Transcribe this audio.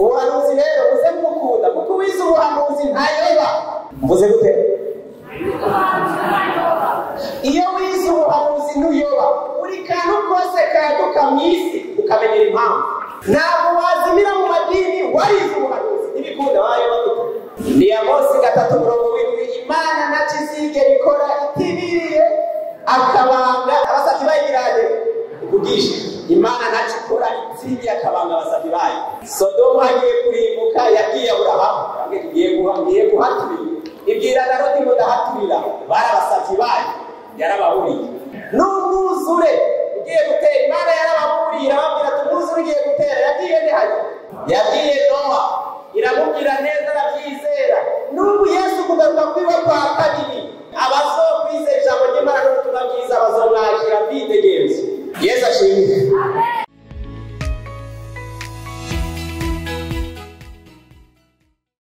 Ubuhanuzi rero muze mukunda, kuko uwize ubuhanuzi ntayoba. Mvuze gute? Iyo wize ubuhanuzi ntuyoba. Buri kantu kose kaduka mu isi ukamenyera impamvu. Ntabwo wazimira mu madini warize ubuhanuzi, ntibikunda, wayoba gute? Ni Amosi 3:7, Imana ntacyo izigera ikora itibiriye akabanga abasavyi bayiranye kugisha. Imana ntacyo ikora itibiriye akabanga abasavyi bayo. Sodomu hagiye kurimbuka, yagiye Aburahamu, ngiye guhaturira, ibwira na Loti ngo ndahaturira, bari abasavyi bayo, yarababuriye. N'umwuzure ugiye gutera, Imana yarababuriye, irababwira ati umwuzure ugiye gutera. Yagiye ntihajya, yagiye Nowa, iramubwira neza, arabyizera. N'ubu Yesu kugaruka kwiwe kwa kabiri, abazokwizera ijambo ry'Imana n'ubutumwa bwiza bazomwakira bitegereza. Yesu ashimwe.